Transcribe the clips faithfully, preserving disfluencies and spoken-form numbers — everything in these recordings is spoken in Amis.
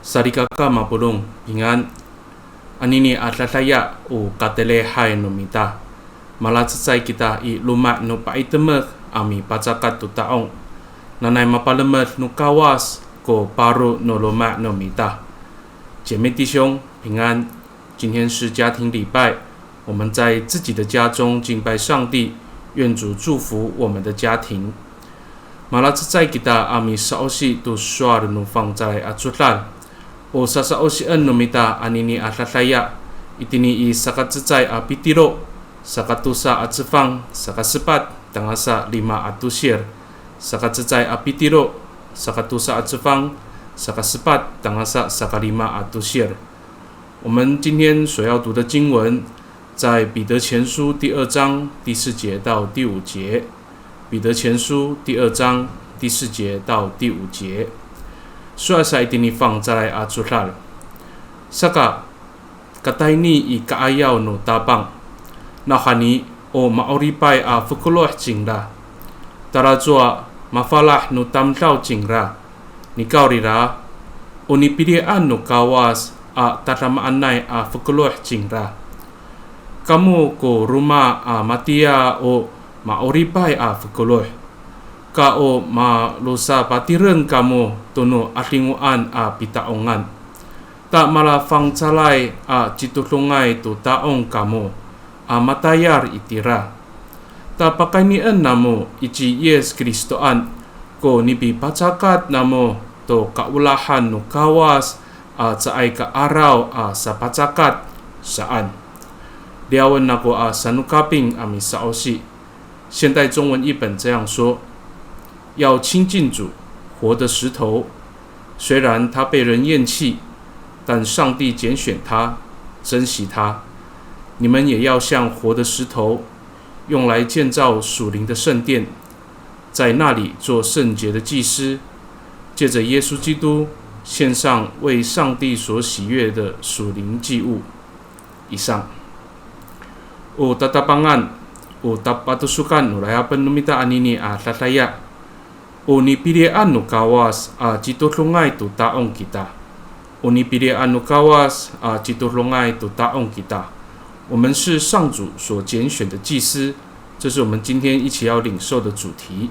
Salikaka mapolong, pingan. Anini a dadaya o katelehay no mita. Malacecay kita i loma' no pa'itemek a mipacakat to ta'ong. Nanay mapalemed no Kawas ko paro no loma' no mita. 姐妹弟兄，平安。今天是家庭礼拜，我们在自己的家中敬拜上帝，愿主祝福我们的家庭。Malacecay kita a misa'osi to sowal no fangcalay a codad. O sasa'osien no mita anini a dadaya, itini i sakacecay a Pitiro, sakatosa a cefang, sakasepat tangasa lima a tosir. Sakacecay a Pitiro, sakatosa a cefang, sakasepat tangasa sakalima a tosir. 我们今天所要读的经文在彼得前书第二章第四节到第五节。彼得前书第二章第四节到第五节。Sowal sa itini fangcalay a codad. Saka, katayni i ka'ayaw no Tapang. Nawhani, o ma'oripay a fokeloh cingra. Talacowa mafalah no tamdaw cingra. Nikawrira, o nipilian no Kawas a tadamaanay a fokeloh cingra. Kamo ko roma a matiya o ma'oripay a fokeloh. Ka o malosapatireng kamo to no 'adingoan a pita'ongan. Ta malafangcalay a citodongay to ta'ong kamo a matayal itira. Ta pakaynien namo i ci Yis Kristoan ko nipipacakat namo to kaolahan no Kawas a caay ka 'araw a sapacakat saan. Liyawen ako a sanokaping a misa'osi. 现代中文译本这样说：要亲近主，活的石头，虽然他被人厌弃，但上帝拣选他，珍惜他。你们也要像活的石头，用来建造属灵的圣殿，在那里做圣洁的祭司，借着耶稣基督献上为上帝所喜悦的属灵祭物。 以上。O tatapangan, o tapatosokan no layapen no mita anini a dadaya. O nipilian no Kawas a citodongay to ta'ong kita. O nipilian no Kawas a citodongay to ta'ong kita. 我们是上主所拣选的祭司，这是我们今天一起要领受的主题。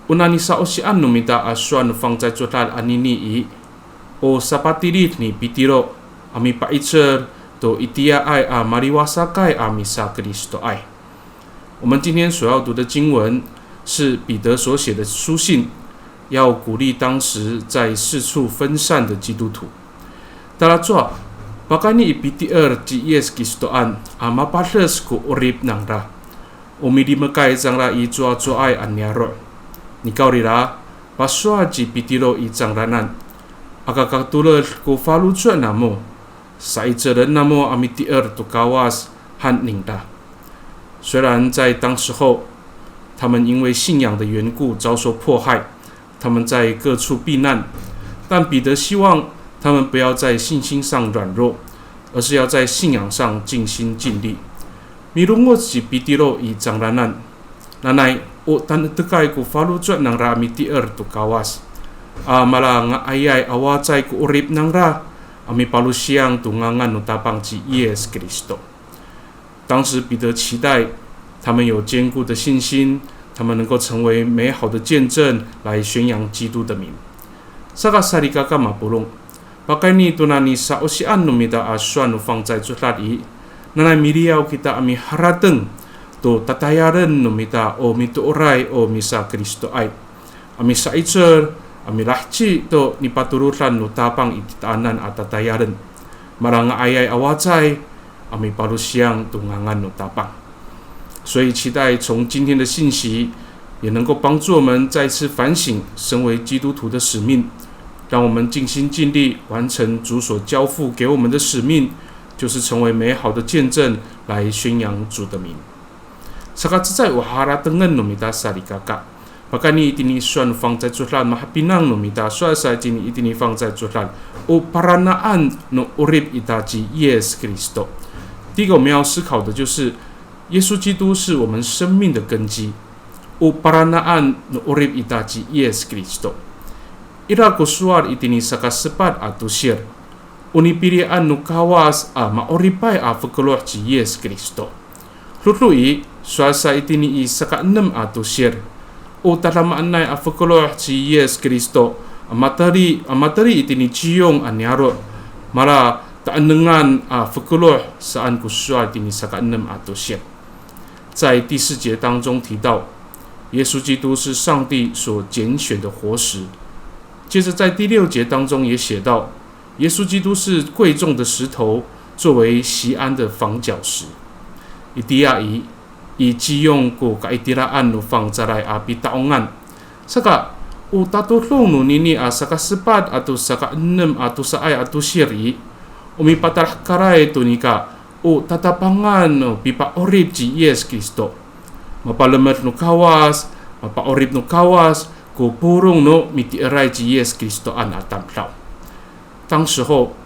O nani sa'osian no mita a sowal no fangcalay codad anini i, o sapatilid ni Pitiro a mipa'icel to itiyaay a maliwasakay a misakristoay. 我们今天所要读的经文是彼得所写的书信，要鼓励当时在四处分散的基督徒。Talacowa, pakayni i pitier ci Yis Kristoan a mapades ko 'orip nangra. O milimekay cangra i cowacowaay a niyaro'. Nikawrira, pasowal ci Pitiro i cangraanan. Aka katoled ko faloco' namo, sa'icelen namo a mitier to Kawas han ningra. 虽然在当时候，他们因为信仰的缘故遭受迫害，他们在各处避难，但彼得希望他们不要在信心上软弱，而是要在信仰上尽心尽力。Milongoc ci Pitiro i cangraanan, nanay o tanektekay ko faloco' nangra a mitier to Kawas, a malanga'ayay a wacay ko 'orip nangra a mipalosiyang to ngangan no Tapang ci Yis Kristo. 当时彼得期待他们有坚固的信心，他们能够成为美好的见证，来宣扬基督的名。Saka salikaka mapolong, pakayni to nani sa'osian no mita a sowal no fangcalay codad i, nanay miliyaw kita a miharateng to tatayalen no mita o mitooray o misakristoay. A misa'icel, a milaheci to nipatorodan no Tapang i titaanan a tatayalen. Malanga'ayay a wacay, a mipalosiyang to ngangan no Tapang. 所以期待从今天的信息，也能够帮助我们再次反省身为基督徒的使命，让我们尽心尽力完成主所交付给我们的使命，就是成为美好的见证，来宣扬主的名。Saka cecay o haratengen no mita salikaka. Pakayni itini sowal no fangcalay codad, mahapinang no mita sowal sa itini, itini fangcalay codad. O parana'an no 'orip ita ci Yis Kristo. 第一个我们要思考的就是，耶稣基督是我们生命的根基。O parana'an no 'orip ita ci Yis Kristo. Ira ko sowal itini sakasepat a tosir. O nipilian no Kawas a ma'oripay a fokeloh ci Yis Kristo. Dodo i, sowal sa itini i sakaenem a tosir. O tadamaanay a fokeloh ci Yis Kristo, a mateli, a mateli itini Ciyong a niyaro'. Mala ta'enengan a fokeloh saan ko sowal itini sakaenem a tosir. 在第四节当中提到，耶稣基督是上帝所拣选的活石。接着在第六节当中也写到，耶稣基督是贵重的石头，作为锡安的房角石。Itiya i, i Ciyong ko kaitiraan no fangcalay a pita'ongan. Saka, o tatodong nonini a sakasepat ato sakaenem a tosaay a tosir i, o mipatalahekalay to nika o tatapangan no pipa'orip ci Yis Kristo. Mapalemed no Kawas, mapa'orip no Kawas, ko polong no mitieray ci Yis Kristoan a tamdaw. 当时候，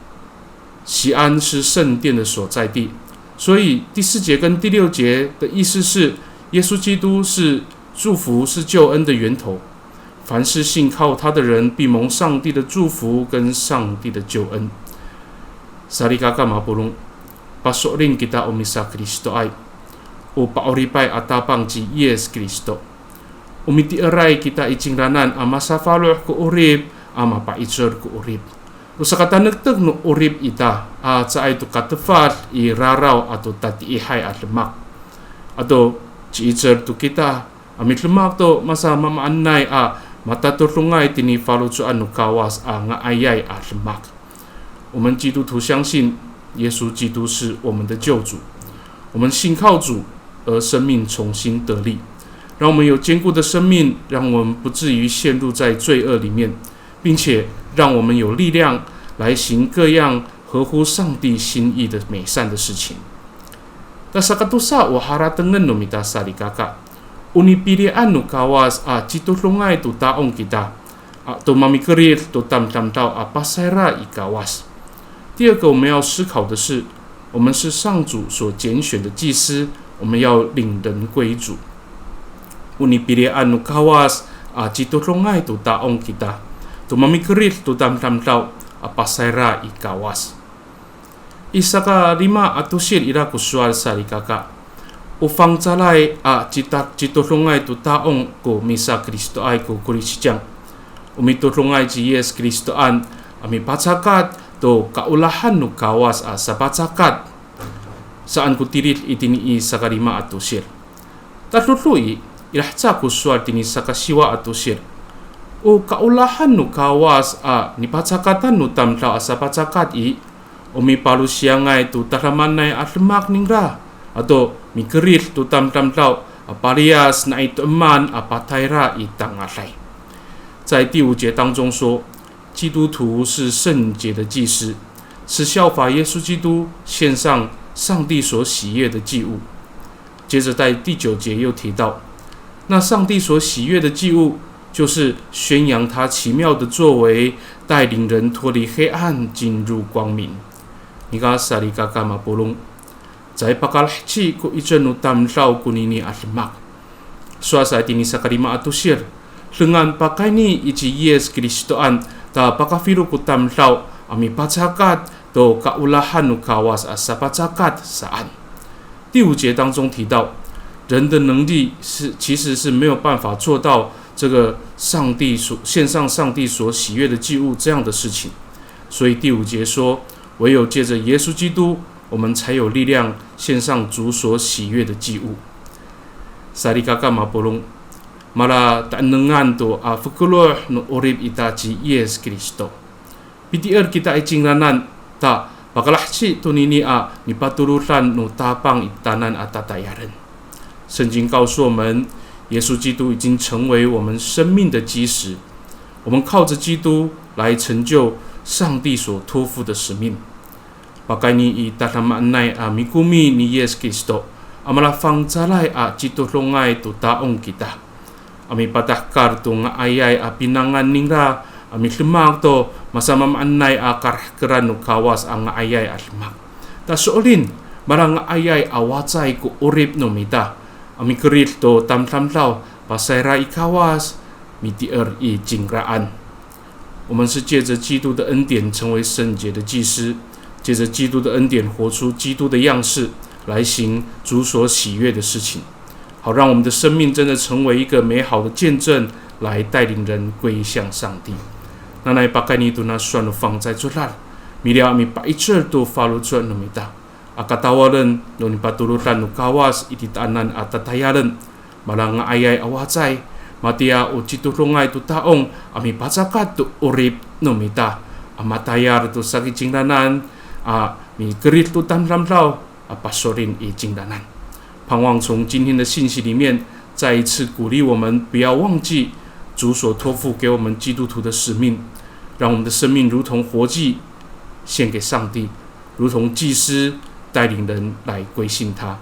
锡安是圣殿的所在地，所以第四节跟第六节的意思是，耶稣基督是祝福，是救恩的源头。凡是信靠他的人，必蒙上帝的祝福跟上帝的救恩。Salikaka mapolong, paso'elin kita o misaKristoay, o pa'oripay a Tapang ci Yis Kristo. O mitieray kita i cingraanan a masafaloh ko 'orip, a mapa'icel ko 'orip. O sakatanektek no 'orip ita a caay to katefad i raraw ato tatiihay a demak. Ato ci'icel to kita a midemak to masamaamaanay a matatodongay tini faloco'an no Kawas a nga'ayay a demak. 我们基督徒相信耶稣基督是我们的救主，我们信靠主而生命重新得力，让我们有坚固的生命，让我们不至于陷入在罪恶里面，并且让我们有力量来行各样合乎上帝心意的美善的事情。Ta sakatosa o haratengen no mita salikaka, o nipilian no Kawas a citodongay to ta'ong kita, a, to mamikerid to tamdamdaw a pasayra i Kawas. 第二个我们要思考的是，我们是上主所拣选的祭司，我们要领人归主。O nipilian no Kawas a citodongay to ta'ong kita, to mamikerid to tamdamdaw a pasayra i Kawas. I sakalima a tosil ira ko sowal salikaka. O fangcalay a cita, citodongay to ta'ong ko misaKristoay ko Korisciyang. O mitodongay ci Yis Kristoan a mipacakat to kaolahan no Kawas a sapacakat. Saan ko tilid itini i sakalima a tosil. Tadodo i, ira haca ko sowal tini sakasiwa a tosil. O kaolahan no Kawas a nipacakatan no tamdaw a sapacakat i, o mipalosiyangay to tadamaanay a demak ningra, ato mikerid to tamdamdaw a paliyas nai to'eman a patayra i tangalay. 在第五节当中说，基督徒是圣洁的祭司，是效法耶稣基督，献上上帝所喜悦的祭物。接着在第九节又提到，那上帝所喜悦的祭物，就是宣扬他奇妙的作为，带领人脱离黑暗，进入光明。Nika salikaka mapolong. Caay pakalaheci ko 'icel no tamdaw konini a demak. Sowal sa itini sakalima a tosil, dengan pakayni i ci Yis Kristoan ta pakafilo ko tamdaw a mipacakat to kaolahan no Kawas a sapacakat saan. 第五节当中提到，人的能力是，其实是没有办法做到这个上帝所，献上上帝所喜悦的祭物这样的事情。所以第五节说，唯有借着耶稣基督，我们才有力量献上主所喜悦的祭物。Salikaka mapolong, mala ta'enengan to a fokeloh no 'orip ita ci Yis Kristo. Pitier kita i cingraanan, ta pakalaheci tonini a nipatorodan no Tapang i titaanan a tatayalen. 圣经告诉我们，耶稣基督已经成为我们生命的基石，我们靠着基督来成就上帝所托付的使命。Pakayni i tadamaanay a mikomi ni Yis Kristo, a malafangcalay a citodongay to ta'ong kita. A mipatahekal to nga'ayay a pinangan ningra, a midemak to masamaamaanay a karahkeran no Kawas a nga'ayay a demak. Ta so'elin, mala nga'ayay a wacay ko 'orip no mita, a mikerid to tamdamdaw, pasayra i Kawas, mitier i cingraan. 我们是借着基督的恩典成为圣洁的祭司，借着基督的恩典活出基督的样式，来行主所喜悦的事情，好让我们的生命真的成为一个美好的见证，来带领人归向上帝。Nanay pakayni tona sowal no fangcalay codad, miliyaw a mipa'icel to faloco' no mita. Aka tawalen no nipatorodan no Kawas i titaanan a tatayalen, malanga'ayay a wacay, matiya o citodongay to ta'ong a mipacakat to 'orip no mita, a matayal to saki cingraanan, a mikerid to tamdamdaw a paso'elin i cingraanan. 盼望从今天的信息里面，再一次鼓励我们不要忘记主所托付给我们基督徒的使命，让我们的生命如同活祭，献给上帝，如同祭司带领人来归信他。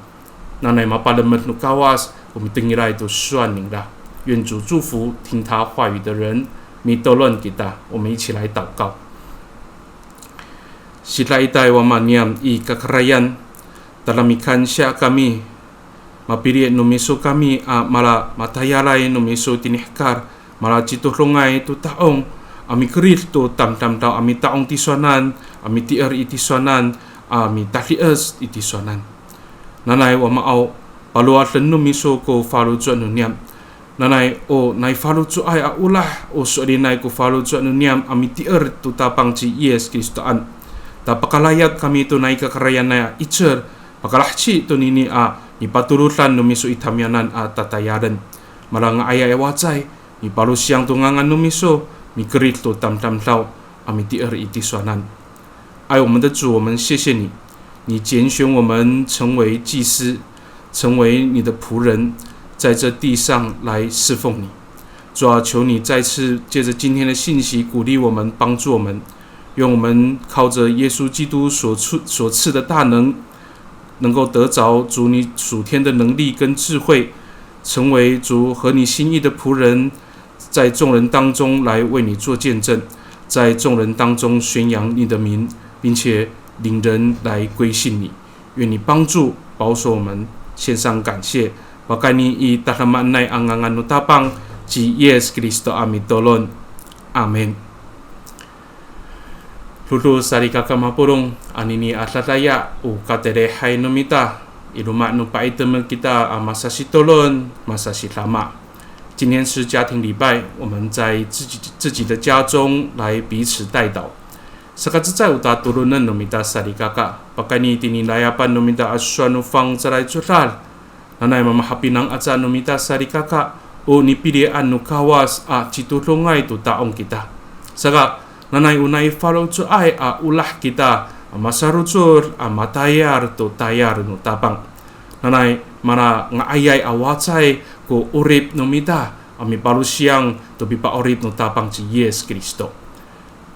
Nanay mapalemed no Kawas, o mitengilay to sowal ningra. 愿主祝福听他话语的人。Mitolon kita, 我们一起来祷告。Sidaitay wama niyam i kakarayan, tada mikansiya kami, mapili' no miso kami a mala matayalay no miso tini hekal, mala citodongay to ta'ong a mikerid to tamdamdaw a mita'ong tisowanan, a miti'er i tisowanan, a mitadies i tisowanan. Nanay wamaaw, palowaden no miso ko faloco' no niyam. Nanay o nai faloco'ay a olah, o so'elinay ko faloco' no niyam a miti'er to Tapang ci Yis Kristoan. Ta pakalayap kami to nai kakarayanay a 'icel, pakalaheci tonini a nipatorodan no miso i tamiyanan a tatayalen. Malanga'ayay a wacay, mipalosiyang to ngangan no miso, mikerid to tamdamdaw a miti'er i tisowanan. 爱我们的主，我们谢谢你，你拣选我们成为祭司，成为你的仆人，在这地上来侍奉你。主啊，求你再次借着今天的信息鼓励我们，帮助我们，愿我们靠着耶稣基督所赐所赐的大能，能够得着主你属天的能力跟智慧，成为主合你心意的仆人，在众人当中来为你做见证，在众人当中宣扬你的名，并且领人来归信你。愿你帮助保守我们，献上感谢。Pakayni i tadamaanay a ngangan no Tapang ci Yis Kristo a mitolon. Amin. Dodo salikaka mapolong, anini a dadaya o kataylihay no mita, i loma' no pa'itemek kita a masasitolon, masasidama. 今天是家庭礼拜，我们在自己自己的家中来彼此代祷。Sakacecay o tatolonen no mita salikaka, pakayni tini layapan no mita a sowal no fangcalay codad. Nanay mamahapinang aca no mita salikaka, o nipilian no Kawas a citodongay to ta'ong kita. Saka, nanay o nai faloco'ay a olah kita, a masarocod, a matayal to tayal no Tapang. Nanay malanga'ayay a wacay ko 'orip no mita, a mipalosiyang to pipa'orip no Tapang ci Yis Kristo.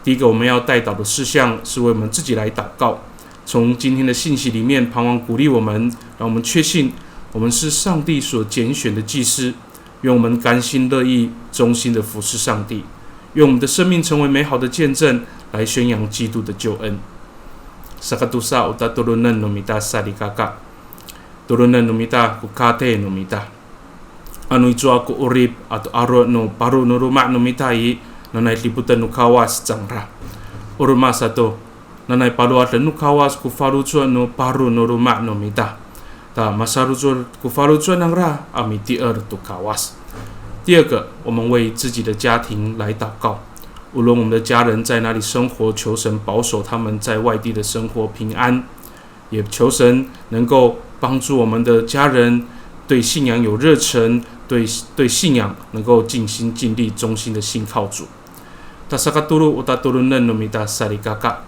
第一个我们要代祷的事项是为我们自己来祷告。从今天的信息里面，盼望鼓励我们，让我们确信我们是上帝所拣选的祭司。愿我们甘心乐意、忠心的服侍上帝。愿我们的生命成为美好的见证，来宣扬基督的救恩。Sakatosa o tatolonen no mita salikaka. Tolonen no mita ko katay no mita. Ano icowa ko 'orip ato aro' no paro no loma' no mita i, nanay dipoten no Kawas cangra. O roma sato, nanay palowaden no Kawas ko faloco' no paro no loma' no mita. Ta masarocod ko faloco' nangra a miti'er to Kawas. 第二个，我们为自己的家庭来祷告。无论我们的家人在哪里生活，求神保守他们在外地的生活平安。 也求神能够帮助我们的家人对信仰有热忱，对对信仰能够尽心尽力、忠心的信靠主。Ta sakatolo o tatolonen no mita salikaka.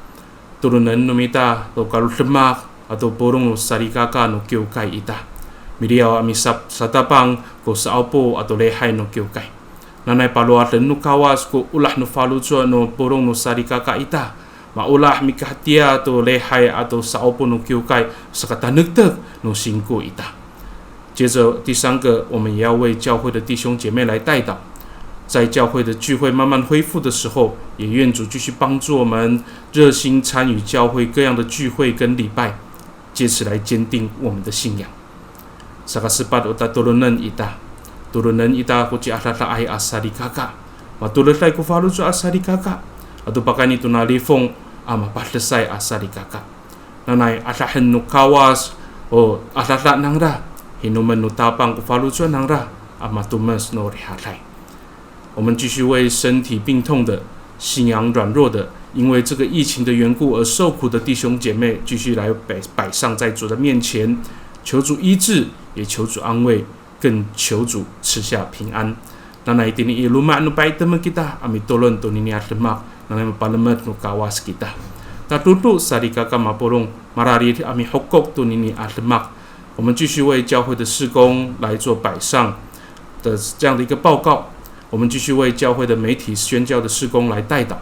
Tolonen no mita to kalodemak ato polong no salikaka no kiwkay ita. Miliyaw a misap satapang ko sa'opo ato lihay no kiwkay. Nanay palowaden no Kawas ko olah no faloco' no polong no salikaka ita. Maolah mikahatiya to lihay ato sa'opo no kiwkay sakatanektek no singko ita. 接着第三个，我们也要为教会的弟兄姐妹来代祷。在教会的聚会慢慢恢复的时候，也愿主继续帮助我们热心参与教会各样的聚会跟礼拜，借此来坚定我们的信仰。Sakasepat o tatolonen ita. Tolonen ita ko ciadadaay a salikaka. Matoleday ko faloco' a salikaka, ato pakayni tona lifong a mapadesay a salikaka. Nanay adahen no Kawas, o adada nangra, hinomen no Tapang ko faloco' nangra, a matomes no rihaday. 我们继续为身体病痛的、信仰软弱的、因为这个疫情的缘故而受苦的弟兄姐妹，继续来摆摆上在主的面前，求主医治，也求主安慰，更求主赐下平安。Nanay itini i loma' no paytemek kita a mitolon tonini a demak, nanay mapalemed no Kawas kita. Tatodong salikaka mapolong, mararid a mihokok tonini a demak. 我们继续为教会的事工来做摆上的这样的一个报告，我们继续为教会的媒体宣教的事工来代祷，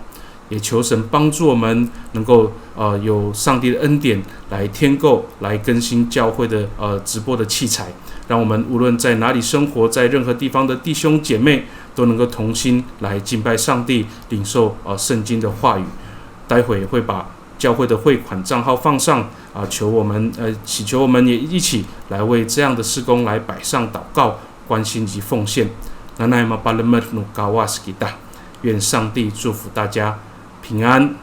也求神帮助我们能够呃有上帝的恩典来添购、来更新教会的呃直播的器材，让我们无论在哪里生活，在任何地方的弟兄姐妹都能够同心来敬拜上帝，领受呃圣经的话语。待会会把教会的汇款账号放上啊，求我们呃祈求我们也一起来为这样的事工来摆上祷告、关心及奉献。Nanay mapalemed no Kawas kita，愿上帝祝福大家平安。